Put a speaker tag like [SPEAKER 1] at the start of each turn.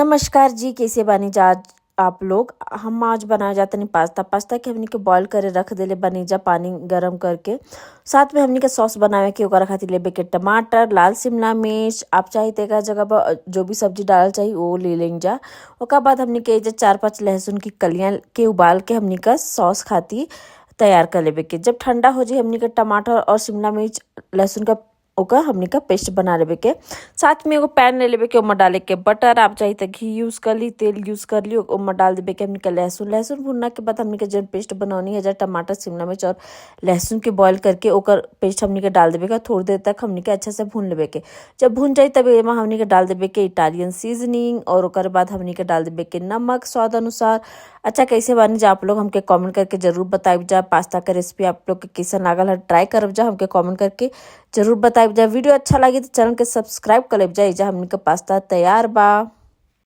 [SPEAKER 1] नमस्कार जी, कैसे बानी जा आज आप लोग। हम आज बनाए जातनी पास्ता। पास्ता के हमनी के बॉईल करे रख देले बानी जा पानी गरम करके। साथ में हमनी के सॉस बनावे के ओकरा खातिर लेबे के टमाटर, लाल शिमला मिर्च, आप चाहे त एकरा जगह पर जो भी सब्जी डालल चाही वो ले लें जा। ओकर बाद हमनी के एइजा 4-5 लहसुन की कलियां के उबाल के हमनी का सॉस खातिर तैयार कर लेबे के। जब ठंडा हो जाई हमनी के टमाटर और शिमला मिर्च लहसुन का ओकर हमनी का पेस्ट बना लेबे के। साथ में एगो पैन ले लेबे के, ओमे डाले के बटर, आप चाही त घी यूज़ कर ली, तेल यूज़ कर ली। ओमे डाल देबे के हमनी के लहसुन। लहसुन भुनला के बाद हमनी के जौन पेस्ट बनौनी है जा टमाटर, शिमला मिर्च और लहसुन के बॉईल करके ओकर पेस्ट हमनी के डाल देबे के। थोड़ी देर तक हमनी के अच्छा से भून लेबे के। जब भुन जाई तब एमा हमनी के डाल देबे के इटालियन सीजनिंग और ओकर बाद हमनी के डाल देबे के नमक स्वाद अनुसार। अच्छा, कैसे बानी जा आप लोग हमके कमेंट करके जरूर बताइब जा। पास्ता के रेसिपी आप लोग के कैसन लागल है, ट्राई करब जा, हमके कमेंट करके जरूर बताइब जा। वीडियो अच्छा लगी तो चैनल के सब्सक्राइब कर लेब जा। एइजा हमनी के पास्ता तैयार बा।